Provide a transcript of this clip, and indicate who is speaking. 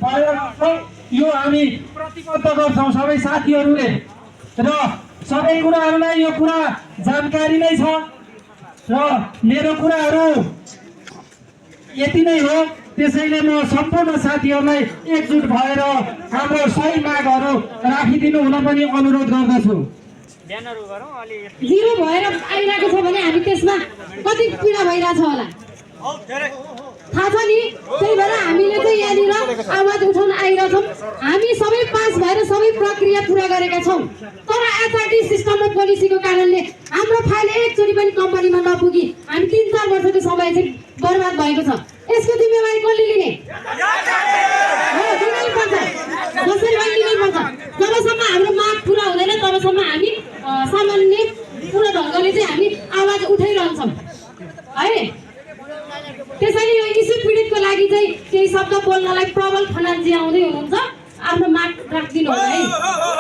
Speaker 1: यो हामी प्रतिबद्ध गर्छौँ सबै साथीहरूले र सबै कुराहरूलाई यो कुरा जानकारी नै छ र मेरो कुराहरू यति नै हो। त्यसैले म सम्पूर्ण साथीहरूलाई एकजुट भएर हाम्रो सही मागहरू राखिदिनु हुन पनि अनुरोध गर्दछु।
Speaker 2: जिरो भएर आइरहेको छ भने हामी त्यसमा कति पीडा भइरहेछ होला थाहा छ नि। त्यही भएर हामीले चाहिँ यहाँनिर आवाज उठाउन आइरहेछौँ। हामी सबै पास भएर सबै प्रक्रिया पुरा गरेका छौँ, तर एचआरटी सिस्टम र पोलिसीको कारणले हाम्रो फाइल एकचोटि पनि कम्पनीमा नपुगी हामी 3-4 वर्षको समय चाहिँ बर्बाद भएको छ। यसको जिम्मेवारी कसले लिने? जसरी पनि लिनैपर्छ। जबसम्म हाम्रो माग पुरा हुँदैन तबसम्म हामी सामान्य पुरा ढङ्गले चाहिँ हामी आवाज उठाइरहन्छौँ है। त्यसैले यो इस्यु पीडितको लागि चाहिँ केही शब्द बोल्नलाई प्रबल खनालजी आउँदै हुनुहुन्छ। आफ्नो माग राखिदिनु होला है।